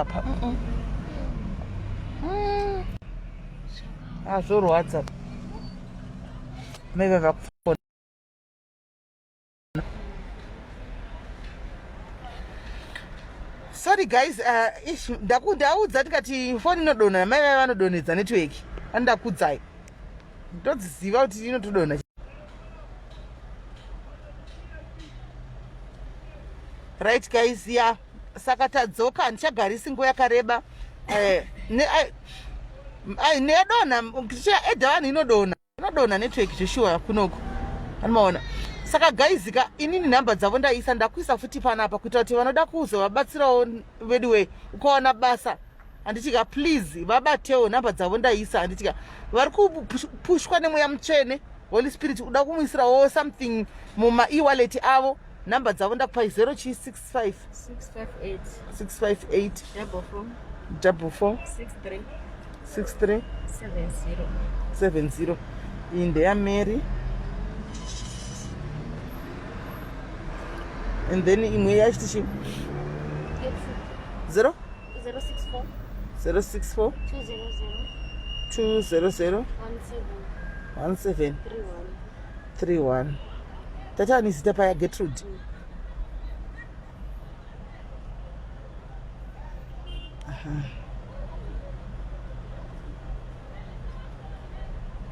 Apa. Ah, zvorwadza. Mai vava kufona. Sorry guys, ish, ndakudaudza tikati foni inodonha, mai vaya vanodonhedza network. Andakudzai. Ndodziziva kuti inotodonha. Right guys, yeah. Saka tadzoka, handichagarisi nguva yakareba. Nedonha, eda vanhu inodonha. Inodonha network zveshuwa kunoku. Anomaona. Saka guys ka inini nhamba dzavo ndaisa ndakuisa futi panapa kuitira kuti vanoda kuzovabatsirawo veduwe ukawana basa handitika please vabatewo nhamba dzavo ndaisa handitika vari kupushwa nemweya mutsvene Holy Spirit uda kumuisirawo something muma e-wallet avo nhamba dzavo ndakupai 0 chi 65 658 658 44 44 63 63 70. 70. Iyi ndeya Mary. And then imwe yachiti chi 0 064 064 200 200 17 17 31. 31. Tata zita paya Gertrude. Aha.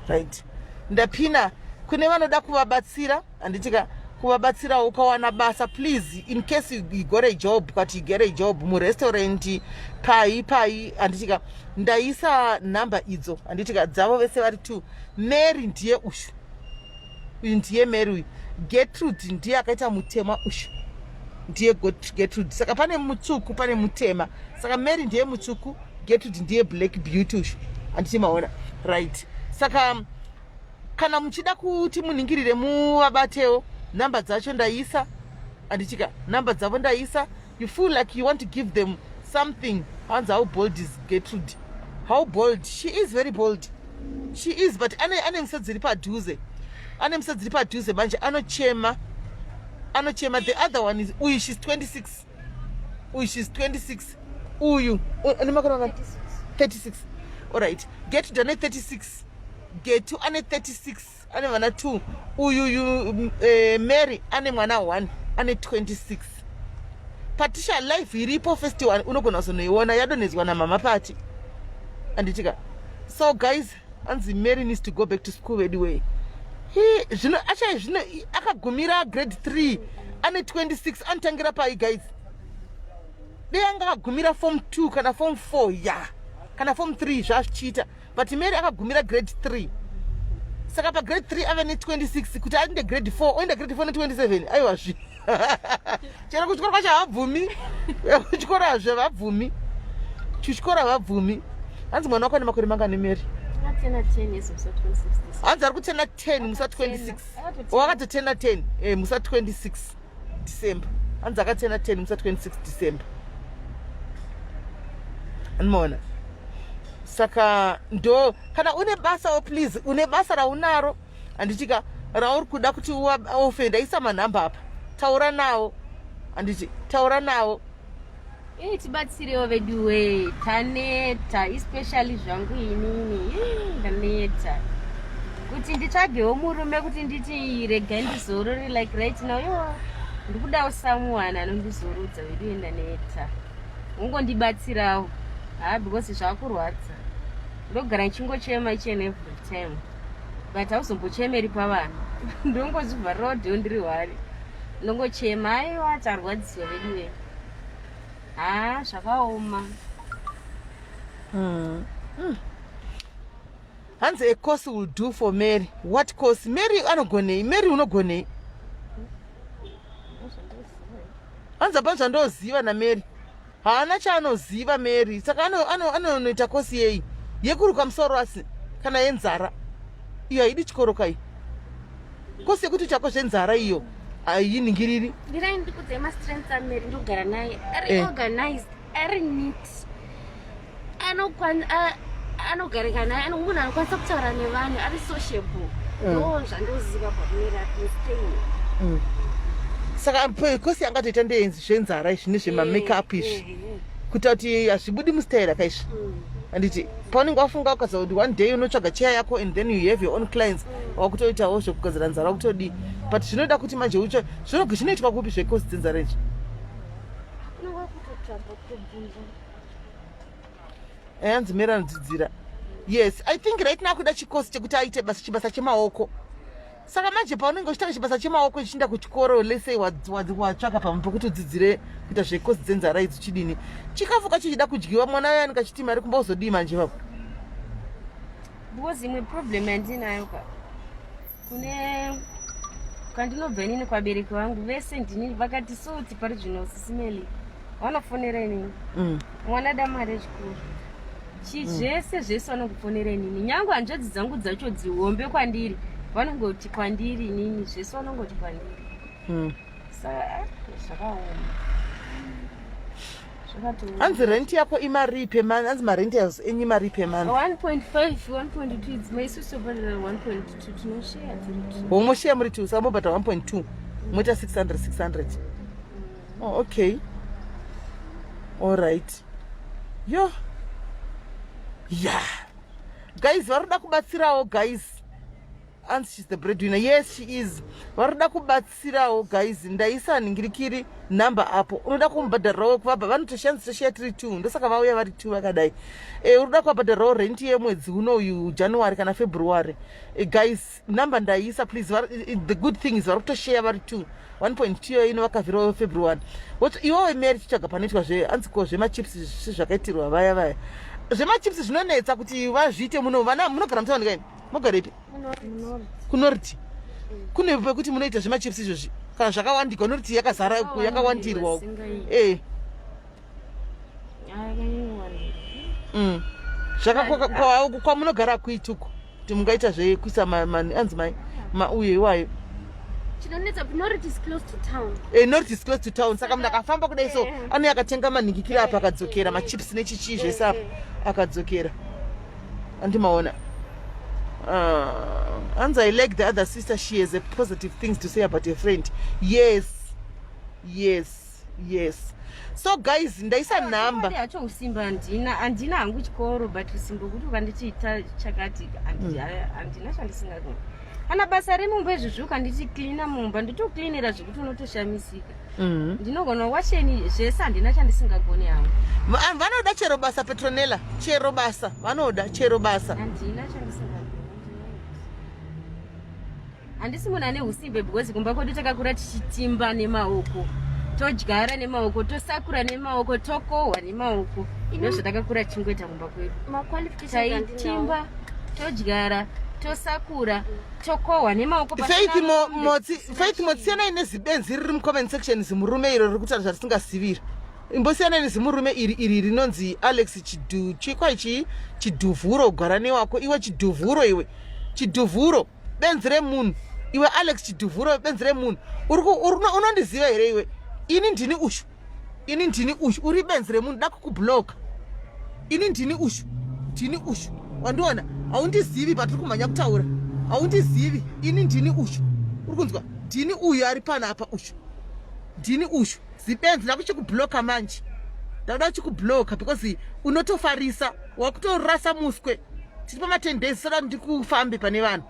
Right. Ndapina kune vanoda kuvabatsira handitika kuvabatsirawo ukawana basa please in case you got a job but you get a job murestaurant pai pai handitika ndaisa nhamba idzo handitika dzavo vese vari two. Mary ndiye ushu, uyu ndiye Mary, uyu Gertrude ndiye akaita mutema, ushu ndiye Gertrude. Saka pane mutsvuku, pane mutema. Saka Mary ndiye mutsvuku, Gertrude ndiye black beauty ushu, handiti maona? Right, saka kana muchida kuti muningirire muvabatewo, nhamba dzacho ndaisa, handitika nhamba dzavo ndaisa. You feel like you want to give them something. Hanzi, "How bold is Gertrude?" How bold? She is very bold, she is, but ane misodzi iri padhuze, ane misodzi iri padhuze manje, anochema, anochema. The other one is uyu, she's 26 uyu, she's 26 uyu. Ane makore mangani? 36. Alright, Gertrude ane 36, Getu ane 36, ane vana 2 uyuyu. Mary ane mwana 1, ane 26. Patricia, life iripo first one unogona kuzonoiona yadonhedzwa namama Pati, anditika? So guys, anzi Mary needs to go back to school anyway. Zvino achai zvino akagumira grade 3 ane 26, anotangira pai guys? Dei anga akagumira form 2 kana form 4 ya kana form 3 zvazvichiita, but Mary akagumira grade 3. Saka pagrade 3 ave ne26, kuti aende grade 4, oenda grade 4 ne27, aiwa zvi chero kuchikoro kwacho havabvumi, kuchikoro hazvo havabvumi, kuchikoro havabvumi. Hanzi mwana wako ane makore mangani, Mary? Akatena 10 years musi wa 26. Hanzi ari kutena 10 musi wa 26. Wakatotena 10 musi wa 26 December. Hanzi akatena 10 musi wa 26 December, anomaona? Saka ndo kana une basawo please, une basa raunaro handitika rauri kuda kuti uofe, ndaisa manhamba apa, taura nawo, handiti? Taura nawo. Ii, tibatsirewo veduwe, taneta, especially zvangu inini. Ii, ndaneta kuti nditsvagewo murume kuti nditi regai ndizorore. Like right now, yo ndikudawo someone anondizorodza veduwe, ndaneta. Ungondibatsirawo ha, because zvakurwadza, ndogara ndichingochema each and every time, but hauzombochemeri pavanhu, ndongozvivharirawo dheo ndiri hwari, ndongochema. Aiwa, tarwadziwa veduwe, ha, zvakaoma. Hanzi a course will do for Mary. What course? Mary anogonei? Mary unogonei? Hanzi hapana zvandoziva naMary, haana chaanoziva Mary. Saka anonoita kosi yei? Yekuruka musoro asi kana yenzara iyo haidi chikoro kai. Kosi yekuti chako zvenzara iyo hainingiriri. Ndirai ndikudzai mastrengths aMary. Ndogara naye ari organized, ari neat, anogarika naye, munhu anokwanisa kutaura nevanhu, ari sociable. Ndo zvandoziva pamary atistay. Saka kosi yangatoita ndeyenzi zvenzara izvi nezvemamakeup izvi. Kuita kuti hazvibudi mustaira kaizvi. Handiti paunenge wafunga ukaziva kuti one day unotsvaga chair yako and then you have your own clients, wakutoitawo zvekugadzira nzara, wakutodii, but zvinoda kuti manje ucho zvinoitwa kupi zvecourse dzenzara izvi? Unonga kutotsvaga, kutobvunza. Hanzi Mary anodzidzira. Yes, I think right now kuda chicourse chekuti aite basa, chibasa chemaoko. Saka manje paunenge uchitanga chibasa chemaoko ichiinda kuchikoro, lese watsvaka pamwe pekuti udzidzire kuita zvecourse dzenzara idzi, chidini, chikafu kacho chida kudyiwa, mwana uyo anenge achiti mari kumba, uzodii manje ipapo? Because imwe problem yandinayo ka, kune kwandinobva inini, kwabereki vangu vese ndini vakati soti pari zvino Sisi Meli vanofonera inini. Mwana da mari yechikoro, chi zvese zvese vanokufonera inini. Nyange hanzvadzi dzangu dzacho dzihombe kwandiri, vanongoti kwandiri inini, zvese vanongoti kwandiri. Saka zvakaoma, zvakatooma. Hanzi rent yako imarii per month? Hanzi marent enyu imarii per month? 1.5, 1.2 dzimwe. Isusu tobhadhara 1.2, tinoshare tiri two. Homoshare muri two, saka mobhadhara 1.2, moita 600 600. Oh, okay, all right. Yo, yeah, guys, vari kuda kubatsirawo, guys. Anzi she's the breadwinner. Yes, she is. Vari kuda kubatsirawo, guys. Ndaisa ningirikiri namba apo. Unoda kumubhadharirawo kuvabva, vanotoshandisa share tiri two, ndosaka vauya vari two vakadai. Uri kuda kuvabhadharirawo rent yemwedzi unoyu, January kana February. Guys, namba ndaisa, please. The good thing is vari kutoshare vari two, 1.2 iyo inovakavhirawo February. Woti iwewe Mary, chitsvaga panoitwa zve, anzi ko zvemachips zvakaitirwa vaya vaya zvemachips, zvinonetsa kuti vazviite muno. Vana munogara mutauni kaini? Mogarepi? KuNorth kune pekuti munoita zvemachips izvozvi kana zvakawandika? North yakazara, yakawandirwa. Kwamunogara kuituko kuti mungaita zvekuisa anzi mai mauye iwayo? Chinonetsa, North is close to town. North is close to town, saka munhu akafamba kudai so anouya akatenga manhingikira apa, akadzokera, machips nechichii zvese apa, akadzokera. Andimaona. Anzi I like the other sister, she has a positive things to say about her friend. Yes. So guys, ndaisa namba. Hacho usimba handina, handina hangu chikoro, but usimba kuti ukanditi ita chakati, handina chandisingagoni. Kana basa remumba izvozvi, ukanditi cleana mumba, ndotocleanira zvekuti unotoshamisika. Ndinogona washeni zvese, handina chandisingagoni hangu. Vanoda chero basa, Petronella, chero basa vanoda, chero basa. Handina chandisingagoni. Handisi munhu ane usimbe because kumba kwedu takakura tichitimba nemaoko, todyara nemaoko, tosakura nemaoko, tokohwa nemaoko. Ndo zvatakakura tichingoita kumba kwedu. Maqualifications andinawo. Taitimba, todyara, tosakura, tokohwa nemaoko pasina Faith mombe, Motsi, pasina Faith chii. Motsi, nezibenzi riri mucomment section, zimurume iro riri kutaura zvatisingasiviri. Imbosiyanai nezimurume iri, iri rinonzi Alex Chidu chikwa ichi, Chidhuvhuro. Gwara newako iwe, Chidhuvhuro, iwe Chidhuvhuro, benzi remunhu iwe. Alex Chidhuvhuro, benzi remunhu. Unondiziva here iwe? Ini ndini ushu, ini ndini ushu. Uri benzi remunhu, da kukubloka. Ini ndini ushu, ndini ushu. Wandiona? Haundizivi patiri kumhanya kutaura, haundizivi. Ini ndini ushu, uri kunzwa? Ndini uyu ari panapa, ushu, ndini ushu. Zibenzi, ndakuchikubloka manje, ndakuda kuchikubloka because unotofarisa, wakutorasa muswe. Tiri pama 10 days, usada ndikufambe pane vanhu,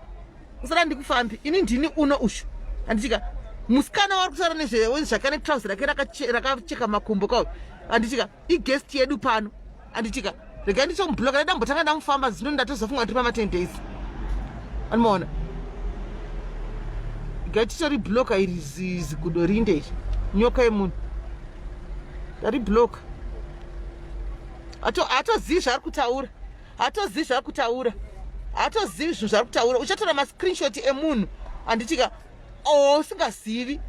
usada ndikufambe. Ini ndini uno ushu, handichika musikana wari kutaura nezvakane trouser rake rakacheka makumbo kayo, handichika iguest yedu pano, handichika. Regai ndichomubloka. Ndambotanga ndamufamba zino, ndatozofunga tiri pama 10 days, anomaona. Regai titoribloka iri zigudo rinde iri, nyoka yemunhu. Ndaribloka. Hatozivi zvaari kutaura, hatozivi zvaari kutaura, hatozivi zvinhu zvaari kutaura. Uchatora mascreenshot emunhu, handitika, usingazivi.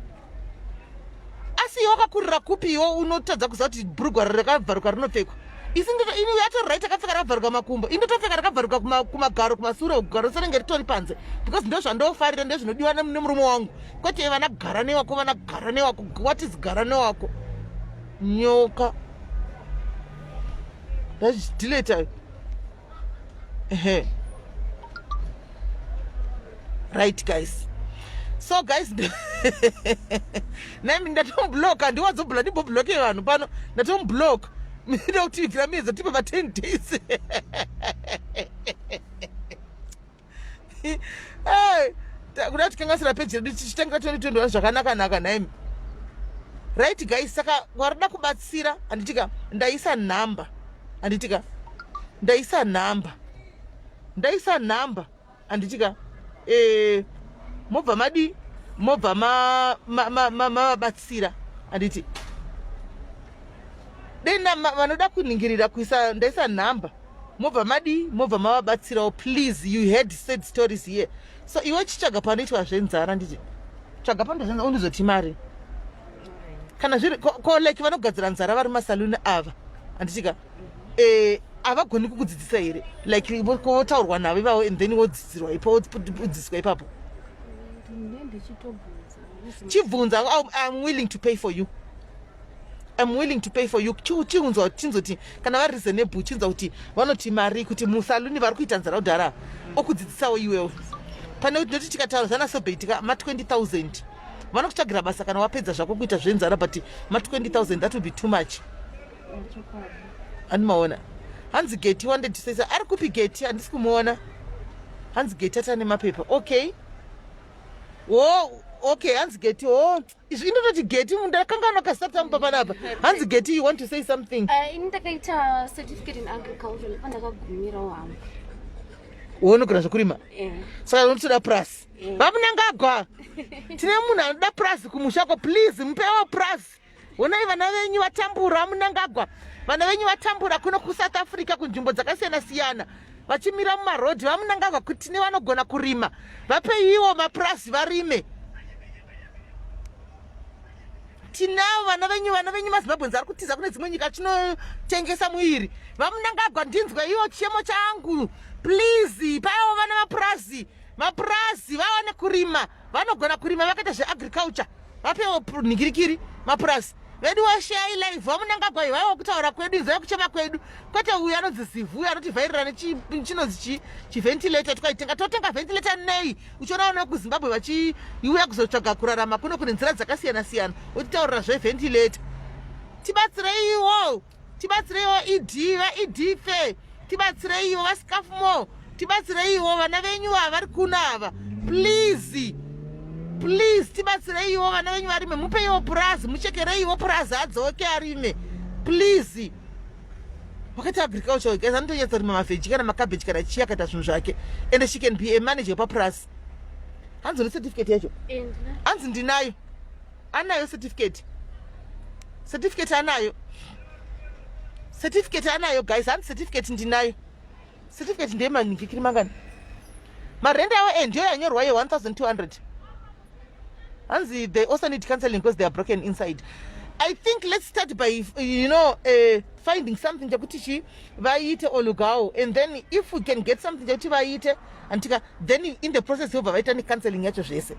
Asi iwe wakakurira kupi? Iwe unotadza kuziva kuti bhurugwa rakabvaruka rinopfekwa. Isi ini yatori right, akapfeka rakabvaruka makumbo, ini ndotopfeka rakabvaruka kumagaro, kumasure, garo rinenge ritori panze because ndo zvandofarira, ndozvinodiwa nemurume wangu, kwete vana gara newako, vana gara newako. What is gara newako? Nyoka. Ndazvideleta. Ehe, right guys. So guys, nami ndatomubloka, ndiwadzobloka, ndimbobloke vanhu pano. Ndatomubloka. Ida kutivigira miedzo tipe ma 10 days. Hey, kuda tikanganisira peji redu tichitanga 2021 zvakanaka naka nhaimi. Right guys, saka warida kubatsira handitika ndaisa number. Handitika ndaisa number. Ndaisa number. Handitika eh mobva madi mobva mavabatsira ma, ma, ma, handiti dena vanoda kuningirira kuisa ndaisa nhamba mobva madii mobva mavabatsirawo please you had sad stories here so iwe chitsvaga panoitwa zvenzara nditi tsvaga panoitwa zvenzara undizoti mari kana zviri ko like vanogadzira nzara vari masaluni ava handitika eh, havagoni kukudzidzisa here like votaurwa navo ivavo and then wodzidzirwa ipo wodzidziswa ipapo chibvunza im willing to pay for you im willing to pay for you chiunzwa chinzoti kana vari reasonable chinzwa kuti vanoti mari kuti musaluni vari kuita nzara kudhara okudzidzisawo iwewo pane kuti noti tikataura zvana sobeitika ma 20 000 vanokutsvagira basa kana wapedza zvako kuita zvenzara but ma 20 000 that will be too much andimaona hanzi geti wanted to say so ari kupi geti handisi kumuona hanzi geti atane mapepa okay wo okay hanzi geti o oh, izvi indototi geti ndakanganwa kasati amupa panapa hanzi geti you want to say something eh, ini ndakaita certificate in agriculture ndipo ndakagumirawo hangu unogona zvekurima eh. saka unotoda purasi eh. vamunangagwa tine munhu anoda purasi kumushako please mupewo purasi Honai vana venyu vatambura Munangagwa, vana venyu vatambura kuno kuSouth Africa kunzvimbo dzakasiyana siyana vachimira mumarodhi vaMunangagwa kuti tine vanogona kurima, vapeiwo mapurazi varime. Tinavo vana venyu, vana venyu maZimbabweans ari kutiza kune dzimwe nyika chinotengesa muiri. VaMunangagwa ndinzweiwo chichemo changu please, paiwo vana mapurazi, mapurazi vawane kurima, vanogona kurima vakaita zveagriculture vapewo nhingirikiri mapurasi vedu washeyai live vamunangagwa ivaiwo kutaura kwedu inzwai kuchema kwedu kwete uyu anonzi zivhu uyu anotivhairira nechinonzi chi chiventilator tikaitenga totenga ventilator nei uchiona vana vekuzimbabwe vachiuya kuzotsvaga kurarama kuno kune nzira dzakasiyana siyana otitaurira zveventilator tibatsireiwo tibatsireiwo ed vaed fe tibatsireiwo vascafmo tibatsireiwo vana venyu ava vari kuno ava please please tibatsireiwo vana venyu varime mupeiwo purazi muchekereiwo purazi adzoke arime please wakaita agriculture guys anotonyatsa rima mavheji kana makabheji kana chii akaita zvinhu zvake and she can be a manager papurazi hanzi une certificate yacho hanzi ndinayo anayo certificate certificate anayo certificate anayo guys hanzi certificate ndinayo certificate ndeye manhingikiri mangani marende avo e ndiyo yanyorwa ye 1200 hanzi they also need counseling because they are broken inside i think let's start by you know uh, finding something chekuti chi vaite olugawo and then if we can get something chekuti vaite antika then in the process yobva vaita necounseling yacho zvese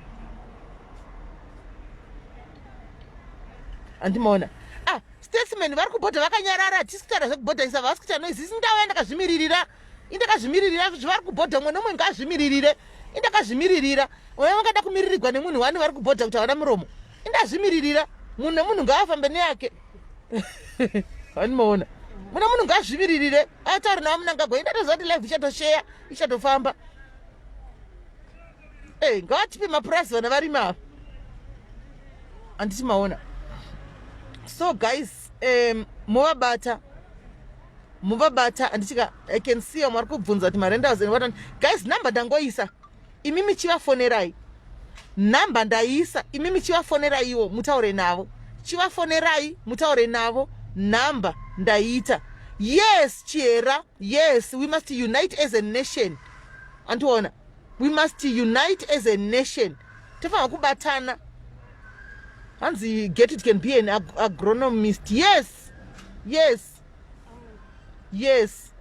andimaona ah statesman vari kubhodha vakanyarara hatisi kutaura zvekubhodha isa vasi kuita noise isi ndauya ndakazvimiririra indakazvimiririra zvavari kubhodha umwe nomwe ngaazvimiririre indakazvimiririra uye vangada kumiririrwa nemunhu wani vari kubhodha kuti havana muromo indazvimiririra munhu nemunhu ngaafambe neyake andimaona muna munhu ngaazvimiririre ataure navamunangagwa indatoziva kuti life ichatosheya ichatofamba Hey, ngavatipe mapurazi vana varimi ava handiti maona so guys um, movabata movabata handitika i can see vamwe vari kubvunza kuti marendals and what guys number ndangoisa imi michivafonerai number ndaisa imi michivafoneraiwo mutaure navo chivafonerai mutaure navo number ndaita yes chihera yes we must unite as a nation andiona we must unite as a nation tofanira kubatana hanzi get it can be an ag agronomist yes yes yes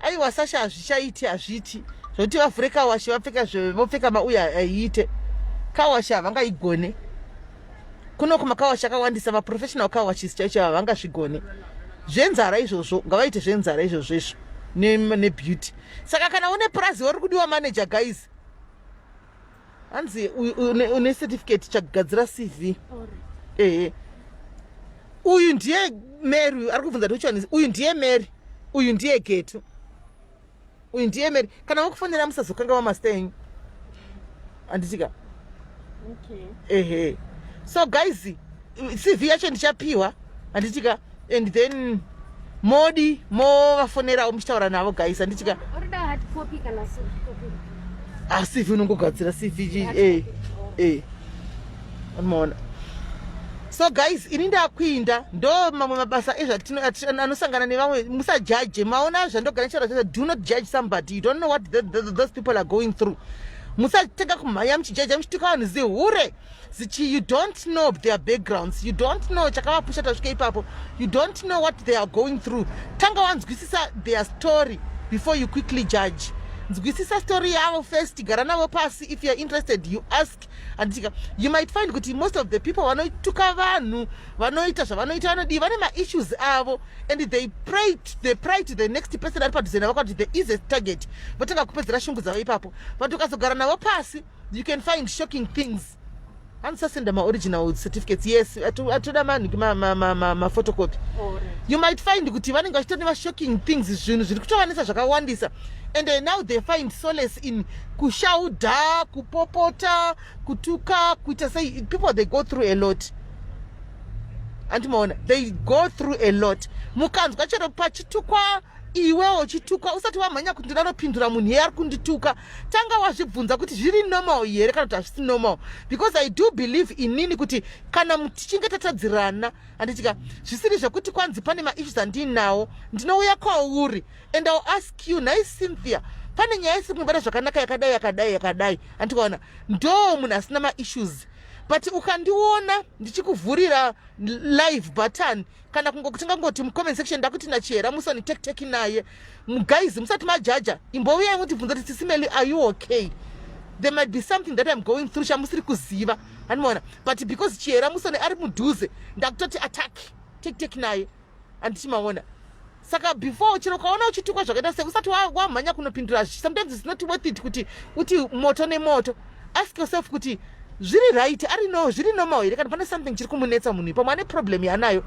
aiwa sasha hazvichaiti hazviiti zvokuti vavhure kawashi vapfeka vopfeka mauya haiite kawashi havangaigone kuno kumakawashi akawandisa maprofessional kawashis chaicho havangazvigone zvenzara izvozvo ngavaite zvenzara izvozvo izvo nebeauty saka kana une purazi uri kudiwa manager guys hanzi une certificate chagadzira cv ehe. Uyu ndiye Mary ari kubvunza kuti which one is uyu. Ndiye Mary, uyu ndiye Getu, uyu ndiye Mary. Kana vakufonera, musazokanga vamazita enyu, handitika? Okay. Ehe, so guys, CV yacho ndichapiwa, handitika? And then modi movafonerawo muchitaura navo, guys, handitika? Orida hard copy kana soft copy? Ah, CV unongogadzira CV chi anomaona. So guys, ini ndakuinda. Ndo mamwe mabasa ezvatino anosangana nevamwe. Musajaje. Maona zvandogara ndichitaura zvese: do not judge somebody. You don't know what those people are going through. Musatega kumhanya muchijaja, muchituka vanhu zihure, zichi. You don't know their backgrounds. You don't know chakavapusha tasvika ipapo. You don't know what they are going through. Tanga wanzwisisa their story before you quickly judge. Nzwisisa story yavo first. Gara navo pasi. If you are interested, you ask, handitika? You might find kuti most of the people vanotuka vanhu, vanoita zvavanoita, vanodii, vane maissues avo, and they pray to the next person ari padhuze navo, kuti the easiest target, votanga kupedzera shungu dzavo ipapo. But ukazogara navo pasi, you can find shocking things. Handisasenda maoriginal certificates. Yes, atoda manhiki maphotocopy. You might find kuti vanenge vachitori nemashocking things, zvinhu zviri kutovanetsa zvakawandisa, and now they find solace in kushaudha, kupopota, kutuka, kuita sei. People, they go through a lot, andimaona? They go through a lot. Mukanzwa chero pachitukwa iwewo uchitukwa, usati wamhanya kuti ndanopindura munhu iye ari kundituka, tanga wazvibvunza kuti zviri normal here kana kuti hazvisi normal. Because I do believe inini kuti kana tichinge tatadzirana, handitika, zvisiri zvekuti kwanzi pane maissues andinawo, ndinouya kwauri and I'll ask you, "Nhai Cynthia, pane nyaya isiri kunobata zvakanaka yakadai, yakadai, yakadai," handikaona? Ndo munhu asina maissues. But ukandiona ndichikuvhurira live button kana tingangoti mucomment section ndakuti nachihera musoni tekiteki naye, guys, musati majaja, imbouyai mutibvunza kuti, "Sisi Melly, are you okay? There might be something that I'm going through chamusiri kuziva," handimaona? But because Chihera Musoni ari mudhuze, ndakutoti attack tekiteki naye, handichimaona? Saka before chero ukaona uchitukwa zvakaita sei, usati wamhanya kunopindura. Sometimes it's not worth it kuti uti moto nemoto. Ask yourself kuti zviri right, ari no, zviri normal here, kana pane something chiri kumunetsa munhu. Pamwe ane problem yaanayo.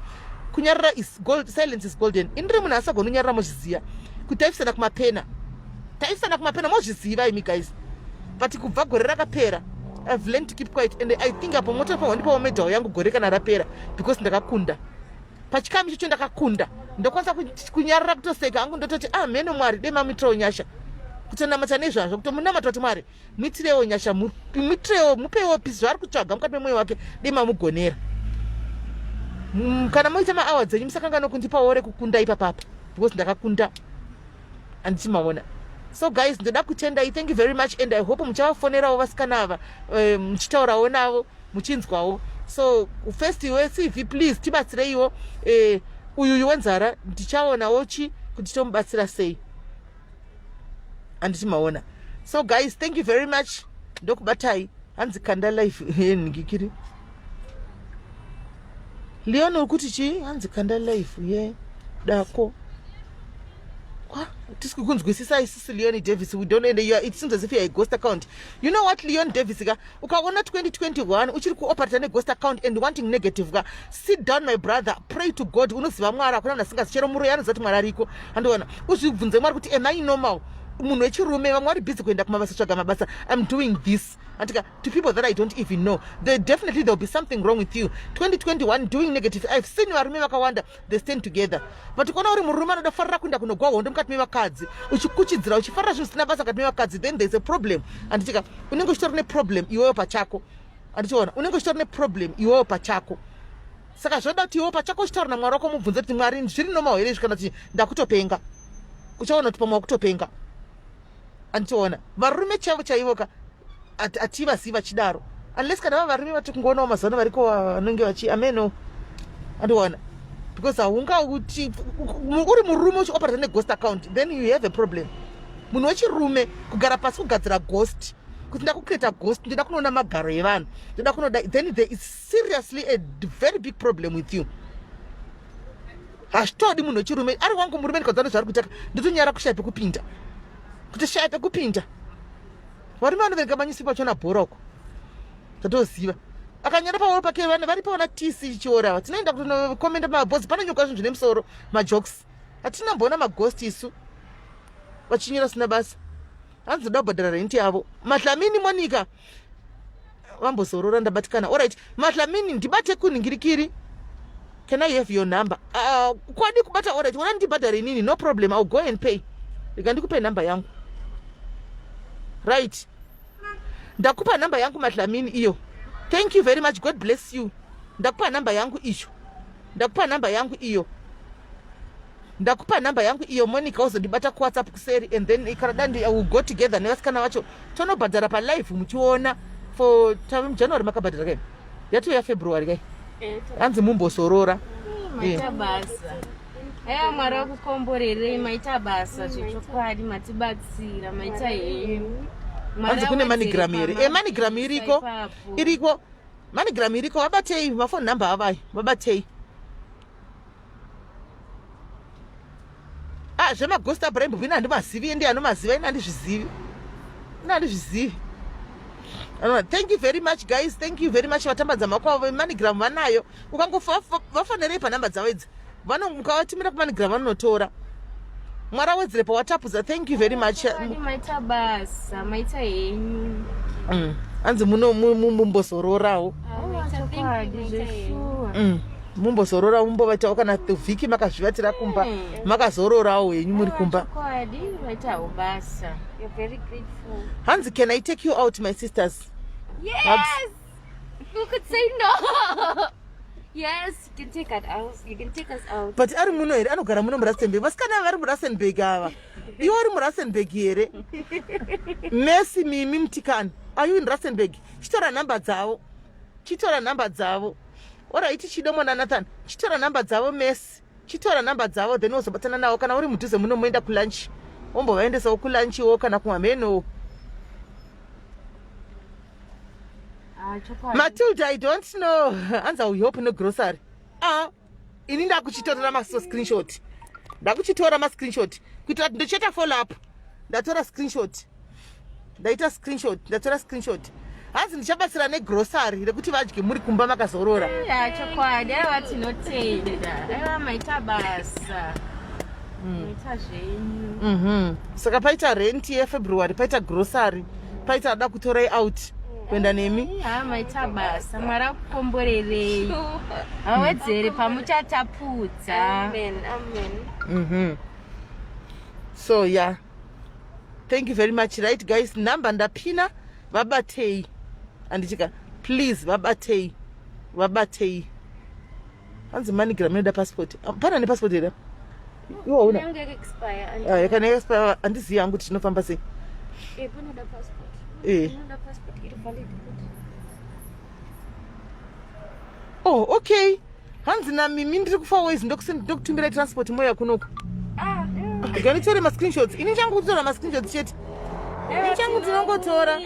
Kunyarara is gold, silence is golden. Indiri munhu asagoni kunyarara. Mozviziva kuti taifisana kumapena, taifisana kumapena, mozviziva imi, guys. But kubva gore rakapera, I've learned to keep quiet, and I think apo motofanwa ndipawo medal yangu gore kana rapera, because ndakakunda pachikamu ichocho. Ndakakunda, ndokwanisa kunyarara, kutoseka hangu, ndototi, "Ah, mheno Mwari, dai mamuitirewo nyasha." Kutonamata nezvazvo, kutomunamata kuti, "Mwari, muitirewo nyasha, muitirewo, mupewo peace zvaari kutsvaga mukati memwoyo wake, dai mamugonera." Kana moita maawa dzenyu, musakanganwa kundipawo rekukunda ipapapa, because ndakakunda, handichimaona? So guys, ndoda kutendai. Thank you very much, and I hope muchavafonerawo vasikana ava, muchitaurawo navo, muchinzwawo. So first weCV, please tibatsireiwo. Uyuyu wenzara ndichaonawo chi kuti tomubatsira sei, handiti maona? So guys, thank you very much. Ndokubatai. Hanzi kanda life yenhingikiri. Leon, uri kuti chii? Hanzi kanda life ye dako. Tisi kukunzwisisa isusu, Leon Davis. We don't, and it seems as if you are a ghost account. You know what, Leon Davis ka, ukaona 2021 uchiri kuoperata neghost account and wanting negative ka, sit down, my brother, pray to God. Unoziva Mwari, hakuna munhu asingazi. Chero muroyi anoziva kuti Mwari ariko, andiona? Uzvibvunze Mwari kuti, "Am I normal?" Munhu wechirume, vamwe vari busy kuenda kumabasa, tsvaga mabasa. I'm doing this andika to people that I don't even know. There definitely there will be something wrong with you. 2021 doing negative. I've seen varume vakawanda, they stand together, but kuona uri murume anoda farira kuenda kunogwa hondo mukati mevakadzi, uchikuchidzira, uchifarira zvinhu zvisina basa mukati mevakadzi, then there's a problem, anditika? Unenge uchitori neproblem iwewo pachako, andichiona? Unenge uchitori neproblem iwewo pachako. Saka zvoda kuti iwewo pachako uchitaura naMwari wako, mubvunze kuti, "Mwari, zviri normal here izvi, kana kuti ndakutopenga?" Uchaona kuti pamwe wakutopenga, andichiona? Varume chaivo chaivo ka, hativazivi vachidaro, unless kana va varume vati kungoonawo mazano variko vanenge vachi ameno, andiona? Because haungauti uri murume uchioperata neghost account, then you have a problem. Munhu wechirume kugara pasi kugadzira ghost, kuti ndakucreata ghost, ndoda kunoona magaro evanhu, ndoda kunoda, then there is seriously a very big problem with you. Hazvitodi munhu wechirume. Ari wangu murume, ndikadzana zvaari kuitaka, ndotonyara kushaya pekupinda, kuti shaya pekupinda. Varume vanoverenga manyusipa vachiona bhora uko, tatoziva. Akanyora pawall pake vana varipo vana TC Chiora ava. Tinoenda kutonokomenda mabhozi panonyorwa zvinhu zvine musoro majokes. Hatina mboona maghost isu vachinyora sina basa. Hanzi ndoda kubhadhara rent yavo. Madlamini Monica vambozorora ndabatikana. Alright, Madlamini ndibate kunhingirikiri. Can I have your number? Kwadi kubata alright, wona ndibhadhare inini no problem, I'll go and pay. Rega ndikupe number yangu. Right. Ndakupa number yangu Madlamini iyo. Thank you very much. God bless you. Ndakupa number yangu iyo. Ndakupa number yangu iyo. Ndakupa number yangu iyo Monica uzondibata ku WhatsApp kuseri and then kana dandi I will go together nevasikana vacho tonobhadhara pa live muchiona for tave muJanuary makabhadhara kai yatouya February kai hanzi mumbozorora. Maita basa. Eya Mwari akukomborerei maita basa zvechokwadi matibatsira maita henyu. Hanzi kune MoneyGram here? MoneyGram iriko. Iriko. MoneyGram iriko vabatei mafoni number avai vabatei. Ah, zvemaghost abrahim ini handimazivi ende anomaziva ini handizvizivi. Ini handizvizivi. Anova, thank you very much guys, thank you very much vatambadza maoko avo MoneyGram vanayo. Ukangofa vafonerei panhamba dzavo idzi. Mukavatumira kuMoneyGram vanonotora. Mwari awedzere pawatapudza. Thank you very much. Maita basa, maita henyu. Hanzi muno mumbozororawo. Mumbozorora mumbovaitawo kana vhiki makazvivatira kumba. Makazororawo henyu muri kumba. Hanzi can I take you out my sisters? Yes. Who could say no? Yes, you can take us out. You can take us out. But ari muno here anogara muno muRustenburg. Vasikana vari muRustenburg ava. Iwe uri muRustenburg here? Messi Mimi Mtikani. Are you in Rustenburg? Chitora number dzavo. Chitora number dzavo. Alright, Chido mwana Nathan. Chitora number dzavo Messi. Chitora number dzavo then wozobatana navo kana uri mudhuze muno moenda kulunch. Wombovaendesawo kulunch wo kana kumameno. Matilda, I don't know. Hanzi I hope no grocery. Ah, ini ndakuchitorera ma screenshot. Ndakuchitora ma screenshot. Kuitira kuti ndocheta follow up. Ndatora screenshot. Ndaita screenshot, ndatora screenshot. Hanzi ndichabatsira negrocery rekuti vadye muri kumba makazorora. Ya chokwadi, aiwa tinotenda. Aiwa maita basa. Maita zvenyu. Saka paita rent yeFebruary, paita grocery, paita ada kutorai out kuenda nemi. Ha maita basa, Mwari akukomborerei. Awedzere pamuchatapudza. Amen, amen. So yeah. Thank you very much. Right guys, number ndapina vabatei. Andichika please vabatei. Vabatei. Hanzi MoneyGram inoda passport. Pana ne passport here? Iwe una. Yangu expire. Ah, yakana expire andizivi hangu kuti tinofamba sei. Panoda passport. Panoda passport iri valid. Oh, okay. Hanzi na Mimi ndiri kufa ways ndokutumira transport moya kunoku. Ganitore ma screenshots. Ini changu kutora ma screenshots chete. Ini changu ndinongotora.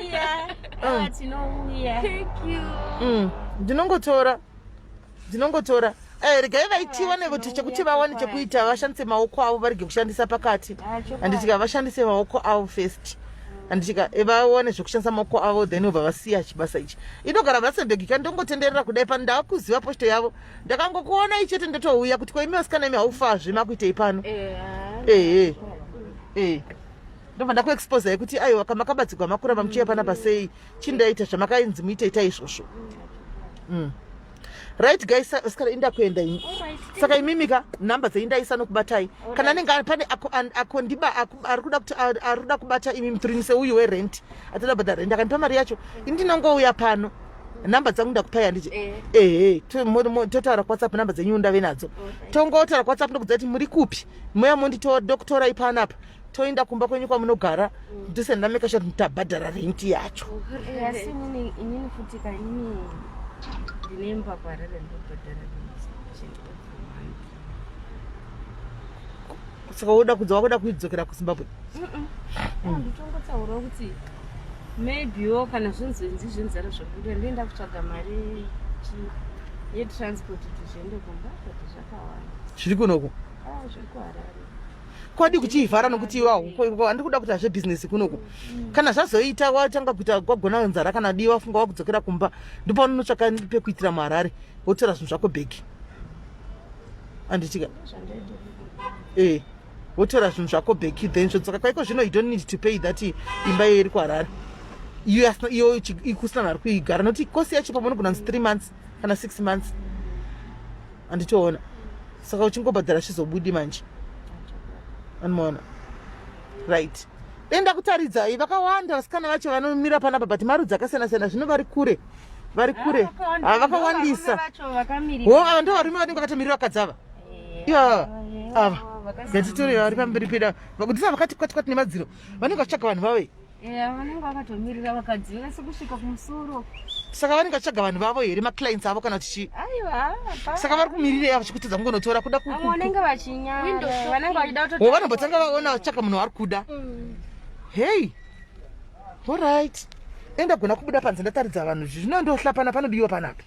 Tinouya. Thank you. Ndinongotora. Ndinongotora. Regai vaitiwa nekuti chekuti vawane chekuita vashandise maoko avo varege kushandisa pakati. Handitika vashandise maoko avo first. Handitika vawane zvekushandisa maoko avo then vobva vasiya chibasa ichi. Inogara Rustenburg ka ndongotenderera kudai pano ndakuziva posto yavo. Ndakangokuona ichete ndotouya kuti ko imi vasikana imi haufazve makuitei pano. Ndobva ndakuexposa yekuti aiwa kamakabatsigwa makuramba muchiuya panapa sei chindaita zvamakainzi muite ita izvozvo. Right guys, saka inda kuenda ini. Saka imimi ka number dzenyu nokubatai. Kana anenge pane akondiba ari kuda kuti ari kuda kubata imi muturinise uyu werent. Atoda bhadhara rent akandipa mari yacho. Ini ndinongouya pano. Number dzangu ndakupai handiti? Ehe, totaura kuWhatsApp number dzenyu ndave nadzo. Tongotaura kuWhatsApp ndokudza kuti muri kupi. Moya monditora ndokutorai panapa. Toenda kumba kwenyu kwamunogara. Ndise ndameka sure kuti tabhadhara rent yacho. Asi inini futi ka inini ndine imba kuHarare ndobhadhara rent every month. Saka woda kudza wakuda kuidzokera kuZimbabwe. Nditongotaurawo kuti maybewo kana zvinzwenzi zvenzara zvabuda ndoenda kutsvaga mari yetransport kuti zviende kumba but zvakawanda. Zviri kunoku? Ah, zviri kuHarare. Kwadi kuchiivhara nokuti iwe handiri kuda kuita zvebhizinesi kunoku. Kana zvazoita watanga kuita kwagona nzara kana dii wafunga wakudzokera kumba ndipo unotsvaka pekuitira muHarare wotora zvinhu zvako bhegi. Anditika. Eh. Wotora zvinhu zvako bheki then zvodzoka kwaiko zvino you don't need to pay that imba iyo iri kuHarare. Iyo iyo ikusina vari kuigara nokuti kosi yacho pamwe unogona kunzi 3 months kana 6 months. Anditoona. Saka uchingobhadhara zvizobudi manje. Anoona. Right. Dai ndakutaridzai vakawanda vasikana vacho vanomira panapa but marudzi akasiyana siyana zvino vari kure. Vari kure. Ah, vakawandisa. Wo ava ndo varume vanenge vakatomirira vakadzi ava. Ivo ava. Ngatitore vari pamberi pedu. Vakudisa vakati kwati kwati nemadziro. Vanenge vachitsvaga vanhu vavo. Yeah, vanenge vakatomirira vakadzi vese kusvika kumusoro. Saka vanenge vachitsvaga vanhu vavo here maclients avo kana kuti chii? Aiwa. Saka vari kumirirei ava vachikutidza kungonotora kuda ku Vanenge vachinyara. Vanenge vachida kuto. Wo vanombotanga vaona vachitsvaga munhu wavari kuda. Mm. Hey. All right. Enda gona kubuda panze ndataridza vanhu zvino ndohlapana panodiwa panapa.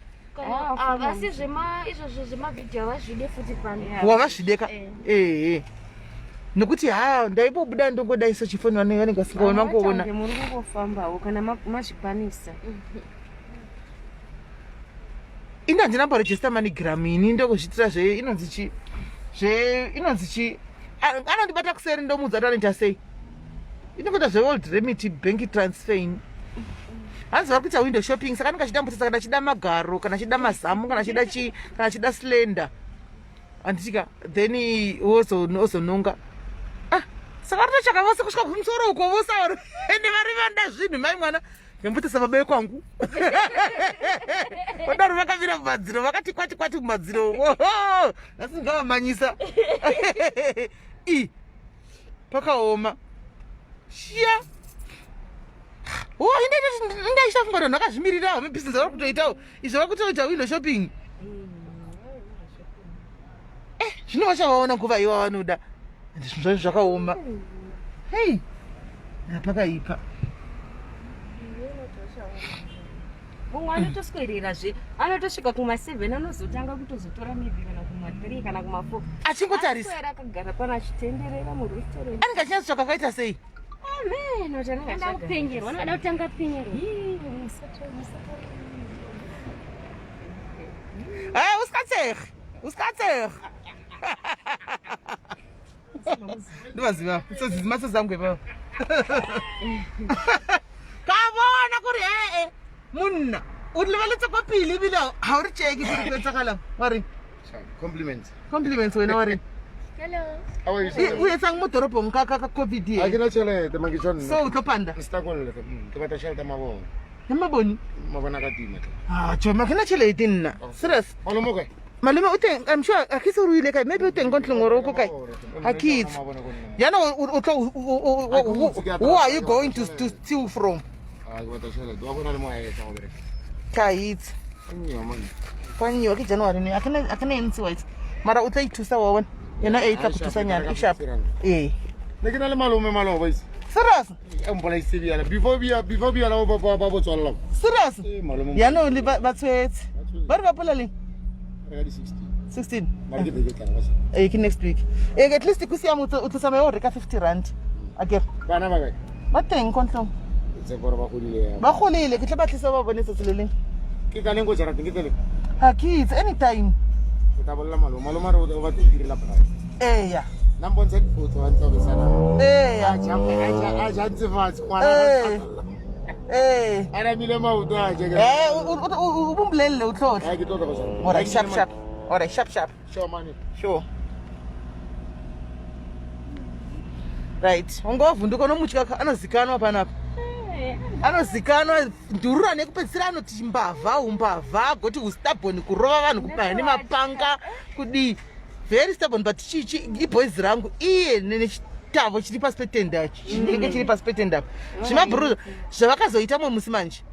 Havasi zvema izvozvo zvemavhidhiyo havazvide futi pano. Wavazvideka? Eh. Eh. Nokuti ha ndaibobuda ndongodai so chifoni vanenge vanenge vasingaoni vangoona. Muri kungofambawo kana mazvikwanisa. Ini handina mboregister MoneyGram ini ndokuzviitira zve inonzi chi zve inonzi chi anondibata kuseri ndomuudza kuti anoita sei. Inongoita zveWorld Remit bank transfer ini. Hanzi vari kuita window shopping saka anenge achida mbutisa kana achida magaro kana achida mazamu kana achida chi kana achida slender. Handitika then wozononga. Ah, saka vari kutotsvaka vose kusvika kumusoro uko vose vari ende vari vanoda zvinhu mai mwana ngembutisa baba vekwangu. Vadaro vakamira mumadziro vakati kwati kwati mumadziro. Nhasi ngavamanyisa. I pakaoma shiya oh, indaisha funga vanhu vakazvimirira hame business vari kutoitawo izvo vari kutoita window shopping eh zvino vachavaona nguva iwa vanoda and zvinhu zvacho zvakaoma hei pakaipa mumwe anotoswerera zve anotosvika kuma7 anozotanga kutozotora maybe kana kuma3 kana kuma4 achingotarisa akagara pano achitenderera murestaurant anenge achinyatsitsvaka akaita sei amen anoda kupengerwa anoda kutanga kupengerwa Hey, uskatseg uskatseg ndovaziva matsotsi angu ivavo ka bona kore ee monna o lebeletse kwa pele ebile ga o re cheke gore go etsagalang wa reng Compliments. Compliments wena wa reng Hello. How are you? sir? O etsang mo toropong ka ka ka covid Ha ke e na tšhelete man ke tshwanna. So o tlo panda Nstakolle. Ke batla tšhelete ya mabone. Ya mabone? Mabone a ka tima tle. Ah, tjho, ke na tšhelete nna. Serious. Malome o kae? Malome o teng, I'm sure a ke se gore o ile kae, maybe o teng ko ntlong gore o ko kae. Ga ke itse. Jaanong o tlo who are you going to to steal from? Ah, ke batla tšhelete. Wa bona le mo a etsa go bereka. Ka itse. Kwa nyiwa ke January ne. A ke na e ntsi wa itse. Mara o tla ithusa wa bona. Yona e tla go thusa nyana e sharp. Ee. Ne ke na le malome maloba itse. Serious? E mpolaisitse biala. Before bia before biala ba ba ba botswalla. Serious? Eh malome. Yaanong le ba tshwetse. Ba re ba pola leng? Re ka di 16. 16. Mara ke beke tlang wa Ee ke next week. Ee at least go siame o tlo tsamaya o reka 50 rand. Akere. Bana ba kae? Ba teng ko ntlong. Tse gore ba godile ya. Ba golile ke tla ba tlisa ba bone tsatsi le leng. Ke ka leng ko jarateng ke tlele. Ga ke itse anytime. Ke tla bolela malome. Malome a re o batla go direla braai. Eya. Nna mpontsha dipotso a ntse a besana. Eya. A ja a ja ntse fatshe ngwana. Ee. Ee. A namile maoto a ja. Eh o o mbolelele o tlotle. Ke tlo tla go sa. Alright, sharp sharp. Alright, sharp sharp. Sure money. Sure. Right, wanga wavhunduka unomutya anozikanwa panapa. Anozikanwa ndurura nekupedzisira anoti mbavha umbavha goti ustubborn kurova vanhu kubaya nemapanga kudii. Very stubborn but chi chi iboys rangu iye nechitavo chiri pasi petenda chinenge chiri pasi petenda apa. Zvimabhururu zvavakazoita mumwe musi manje.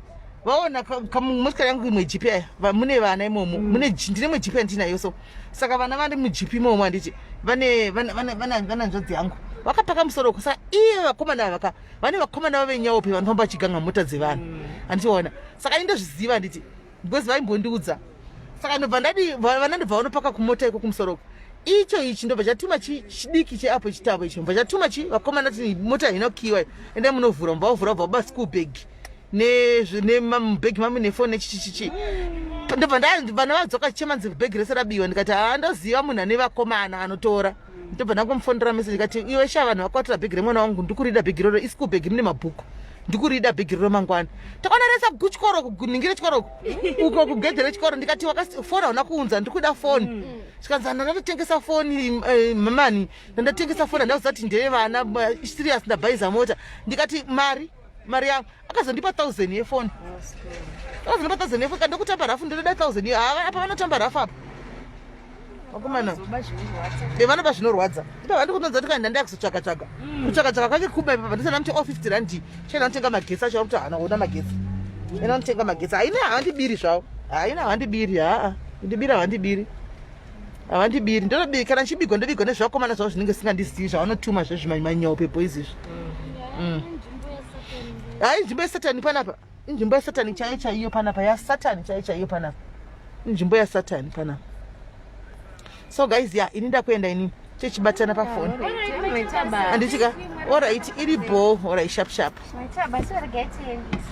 Vaona motikari yangu imwe jipi aya mune vana imomo mune ndine imwe jipi yandinayo so saka vana vari mujipi imomo handiti vane vana nzvadzi yangu vakapaka musoro uko saka iye vakomana ava ka vane vakomana vavenyaope vanofamba vachiganga mota dzevanhu handichiona saka ini ndozviziva handiti because vaimbondiudza saka ndobva ndadi vana ndobva vanopaka kumota iko kumusoro uko. Icho ichi ndobva chatuma chidiki cheapo chitavo icho ndobva chatuma chi vakomana ti mota haina kukiwa endai munovhura mubva vavhura vabva vaba school bag nemubhegi mami nefoni nechichichichi ndobva vana vadzoka chichema nzi bhegi rese rabiwa ndikati haa ndoziva munhu ane vakomana anotora ndobva ndangomufonera message ndikati iwe sha vanhu vakatora bhegi remwana wangu ndikurida bhegi roro ischool bag mune mabhuku ndikurida bhegi roro mangwana takaona resa kuchikoro kunhingi rechikoro uko kugedhe rechikoro ndikati foni hauna kuunza ndikuda foni mm. zvikanzi mm. ndatotengesa foni eh, mamani ndatengesa foni handakuziva kuti ndeyevana serious ndabhaiza mota ndikati mari mari yangu akazondipa thousand yefoni akazondipa thousand yefoni kandokutamba rafu ndotoda thousand iyo hava apa vanotamba rafu apa vakomana e vanoba zvinorwadza ipa vandi kunonza kuti kaenda ndaya kuzotsvaga tsvaga mm. kutsvaga tsvaga kwake kuba ipapa ndisana muti o oh, 50 rand chaenda notenga magetsi acho vakuti haana kuona magetsi enda notenga magetsi haina havandibiri zvavo haina havandibiri haa kundibira havandibiri havandibiri ndotobiri kana ndichibigwa ndobigwa nezvakomana zvavo zvinenge singandizivi zvavanotuma zvezvimanyope boys izvi mm. hai nzvimbo yesatani panapa inzvimbo yasatani chaiyo chaiyo panapa yasatani chaiyo chaiyo panapa inzvimbo yasatani panapa so guys ya ini ndakuenda ini tichibatana pafoni handichika orit iri bho orit sharp sharp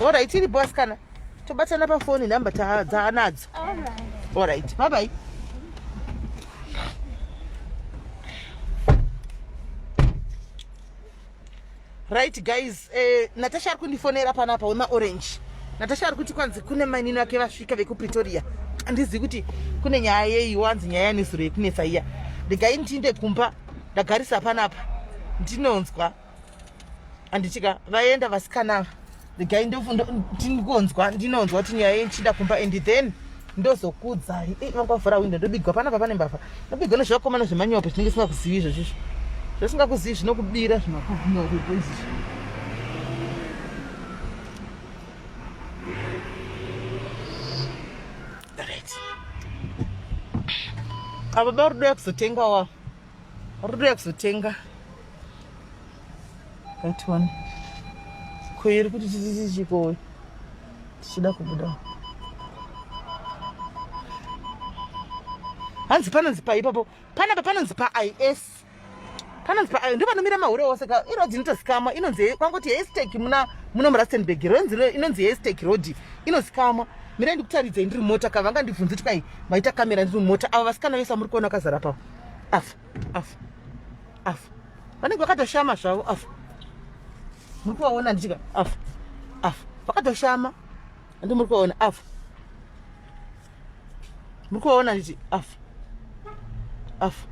orit iri bho asikana tobatana pafoni nhamba dzaanadzo orit bye bye Right guys, eh, Natasha ari kundifonera panapa wemaorange. Natasha ari kuti kwanzi kune mainini vake vasvika vekuPretoria. Handizivi kuti kune nyaya yei wanzi nyaya yanezuro yekunetsa iya. Regai ndinde kumba ndagarisa panapa ndinonzwa handichika vaenda vasikana ava regai ndingonzwa ndinonzwa kuti nyaya yenchida kumba and then ndozokuudzai eh, vanga vavhura windo ndobigwa panapa pane mbavha ndobigwa nezvivakomana zvemanyope zvinenge singakuzivi izvozvo izvo zvasingakuzivi zvinokubira zvimakunyope izvi right ava baba rudo yakuzotenga wa rudo yakuzotenga That one. Ko iri kuti tichichiko tichida kubuda. Hanzi panonzi pa ipapo. Panapa panonzi pa IS. Panonzi pa ndo panomira mahure ose ka iroad inotozikamwa inonzi kwangoti hashtag muna muno muRustenburg ronzi inonzi hashtag road inozikamwa. Mirai ndikutaridzei ndiri mota ka vanga ndibvunze kuti kai maita kamera ndiri mota ava vasikana vese muri kuona vakazara pavo. Afa afa afa. Vanenge vakatoshama zvavo afa. Muri kuvaona ndichika afa. Afa. Vakatoshama. Andi muri kuvaona afa. Muri kuvaona ndichi afa. Afa.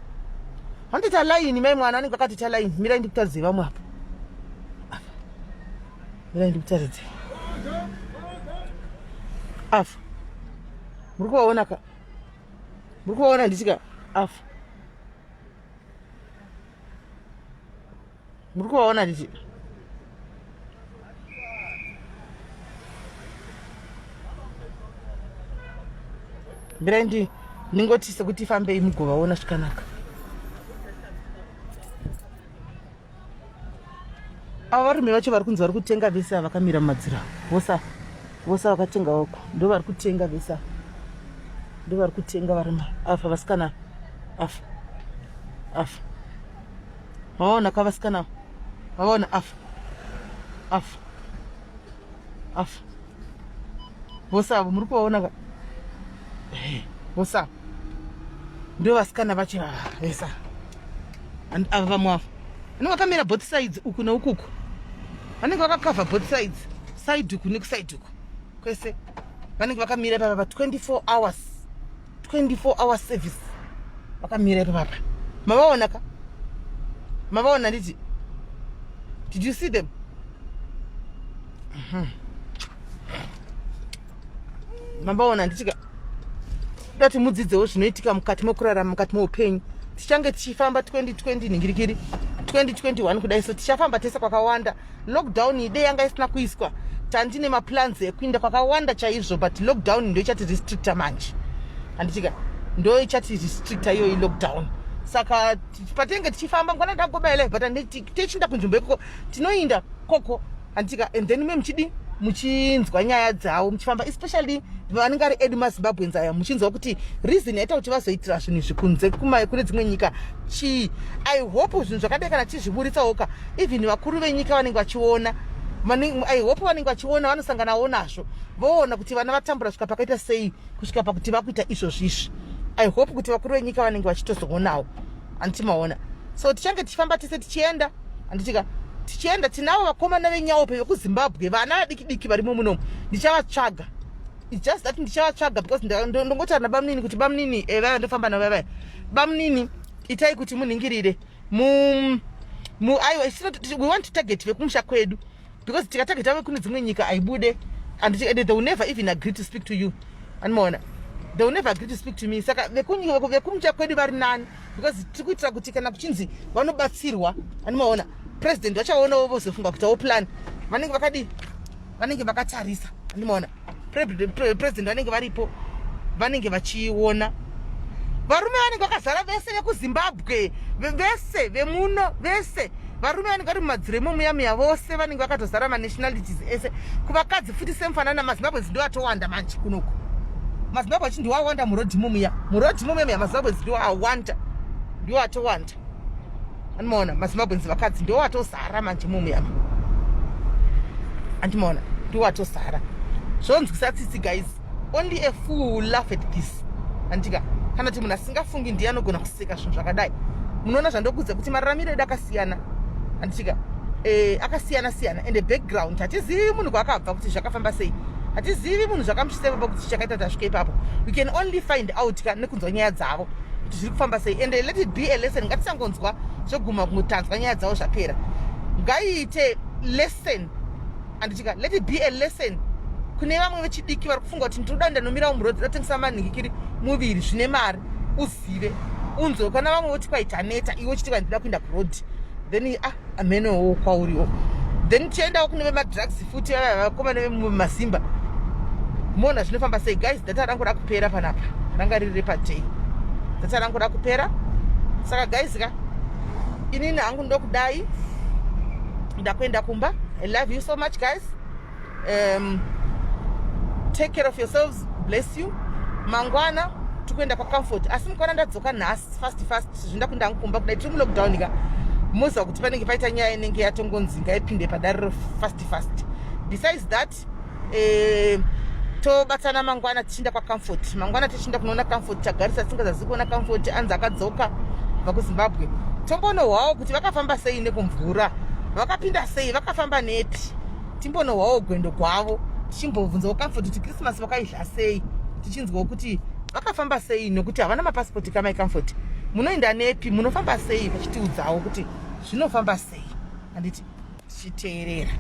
Vanotoita line mai mwana anenge vakatoita line. Mirai ndikutaridze vamwe apa. Afa. Mirai ndikutaridze. Afa. Muri kuvaona ka? Muri kuvaona ndichika afa. Muri kuvaona ndichi Mirai ndi ndingoti sekuti fambei mugovaona zvakanaka. Ava varume vacho vari kunzi vari kutenga vese ava vakamira mumadziro avo. Vose ava. Vose vakatenga uko. Ndo vari kutenga vese ava. Ndo vari kutenga varume ava vasikana ava. Ava. Vaona ka vasikana ava. Vaona ava. Ava. Ava. Vose avo muri kuvaona ka? Eh, vose ava. Ndo vasikana vacho ava vese ava. Ava vamwe ava. Vanenge vakamira both sides uku neukuku. Vanenge vakakavha both sides. Side uku nekuside uku. Kwese. Vanenge vakamira ipapa pa 24 hours. 24 hours service. Vakamira ipapa. Mavaona ka? Mavaona nditi? Did you see them? Mhm. Mambaona ndichika dati mudzidzewo zvinoitika mukati mekurarama mukati meupenyu tichange tichifamba 2020 nhingirikiri 2021 kudai so tichafamba tese kwakawanda lockdown ide yanga isina kuiswa tandine maplans ekuinda kwakawanda chaizvo but lockdown ndo ichati restricta manje handitika ndo ichati restricta iyoyi lockdown saka patinenge tichifamba ngwana ndagobaya live but tichiinda kunzvimbo ikoko tinoinda koko handitika and then me muchidii Muchinzwa nyaya dzavo muchifamba, especially vanenge ari edu maZimbabweans aya, muchinzwa kuti reason yaita kuti vazoitira zvinhu izvi kunze kune dzimwe nyika chii. I hope zvinhu zvakadai kana tichizviburitsawo ka, even vakuru venyika vanenge vachiona. I hope vanenge vachiona, vanosanganawo nazvo, voona kuti vana vatambura kusvika pakaita sei, kusvika pakuti vakuita izvozvizvi. I hope kuti vakuru venyika vanenge vachitozoonawo, handiti maona? So tichange tichifamba tese tichienda, handitika? Tichienda, tinavo vakomana venyaupe vekuZimbabwe, vana vadiki diki varimo munomu. Ndichavatsvaga. It's just that ndichavatsvaga because ndongotaura nabamunini kuti, "Bamunini," vaya ndofamba navo vaya, "Bamunini, itai kuti munhingirire mu aiwa, we want to target vekumusha kwedu, because tikatargeta vekune dzimwe nyika aibude, and they will never even agree to speak to you." Anomaona, they will never agree to speak to me. Saka vekumusha kwedu vari nani, because tiri kuitira kuti kana kuchinzi vanobatsirwa, anomaona, president vachaonawo, vozofunga kuitawo plan. Vanenge vakadii? Vanenge vakatarisa, andimaona? President vanenge varipo, vanenge vachiona. Varume vanenge vakazara vese vekuZimbabwe, vese vemuno, vese varume vanenge vari mumadziro imo muya muya, vose vanenge vakatozara, manationalities ese. Kuvakadzi futi semufanana, maZimbabweans ndo atowanda manje kunoku. MaZimbabwe achi ndiwo awanda murodhimo muya, murodhimo muya muya. MaZimbabweans ndiwo awanda, ndiwo atowanda, andimaona? MaZimbabweans vakadzi ndiwo atozara manje mumuyama, andimaona? Ndiwo atozara. Zvonzwisa tsitsi, guys. Only a fool will laugh at this, andika? Kana kuti munhu asingafungi ndiye anogona kuseka zvinhu zvakadai. Munoona zvandokudza kuti mararamiro edu akasiyana, anditika? Akasiyana siyana, and background hatizivi munhu kwaakabva, kuti zvakafamba sei. Hatizivi munhu zvakamusvitsa ipapo, kuti chakaita kuti asvike ipapo. We can only find out ka nekunzwa nyaya dzavo kuti zviri kufamba sei. And let it be a lesson. Ngatisangonzwa zvoguma kungotanzwa nyaya dzavo zvapera. Ngaiite lesson, anditika? Let it be a lesson kune vamwe vechidiki vari kufunga kuti ndinoda ndanomirawo murodhi, ndatengesa manhingikiri muviri zvine mari. Uzive, unzwe kana vamwe voti kwaita neta, iwe uchiti kwandida kuenda kurodhi, then ah, amenowo kwauriwo. Then tiendawo kune vemadrugs futi, vaya vakomana vemumazimba, moona zvinofamba sei. Guys, data rangu rakupera panapa, ranga riri repaday, data rangu rakupera. Saka guys ka, inini hangu ndokudai, ndakuenda kumba. I love you so much, guys. Take care of yourselves. Bless you. Mangwana tikuenda kwaComfort, asi mukaona ndadzoka nhasi fast fast, zvindakuenda hangu kumba. Kudai tiri mulockdown ka, moziva kuti panenge paita nyaya inenge yatongonzi ngaipinde padariro fast fast. Besides that, tobatana mangwana tichienda kwaComfort. Mangwana tichienda kunoona Comfort. Tagarisa tisingazazi kuona Comfort. Anzi akadzoka kubva kuZimbabwe. Tombonohwawo kuti vakafamba sei nekumvura, vakapinda sei, vakafamba nepi. Timbonohwawo gwendo gwavo, tichimbobvunzawo Comfort kuti Christmas vakaidya sei, tichinzwawo kuti vakafamba sei, nokuti havana mapasipoti. Kamai Comfort, munoenda nepi? Munofamba sei? Vachitiudzawo kuti zvinofamba sei, handiti? Tichiteerera.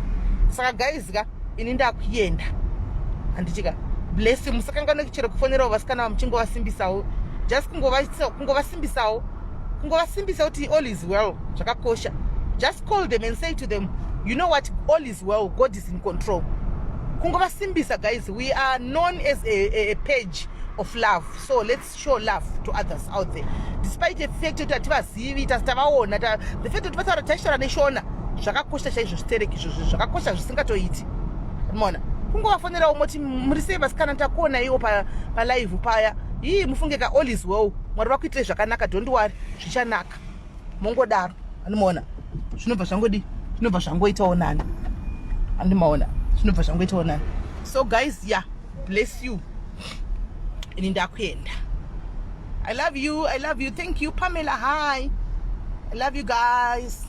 Saka guys ka, ini ndakuenda, handitika? Bless. Musakanganwe chero kufonerawo vasikana, muchingovasimbisawo, just kungovasimbisawo, kungovasimbisa kuti all is well. Zvakakosha. Just call them and say to them, "You know what? All is well. God is in control." Kungovasimbisa, guys. We are known as a page of love, so let's show love to others out there, despite the fact kuti hativazivi, tasi tavaona. The fact kuti vataura, taishora neshona, zvakakosha chaizvo. Zvitereki izvozvo zvakakosha zvisingatoiti. Mona, kungovafonerawo moti, "Muri sei vasikana? Takuonaiwo palive paya." Ii, mufunge ka, all is well. Mwari vakuitirai zvakanaka. Don't worry, zvichanaka. Mongodaro, andimaona? Zvinobva zvangodi, zvinobva zvangoitawo nani, andimaona? Zvinobva zvangoitawo nani. So guys, yeah, bless you. Ini ndakuenda. I love you, I love you. Thank you, Pamela. Hi, I love you guys.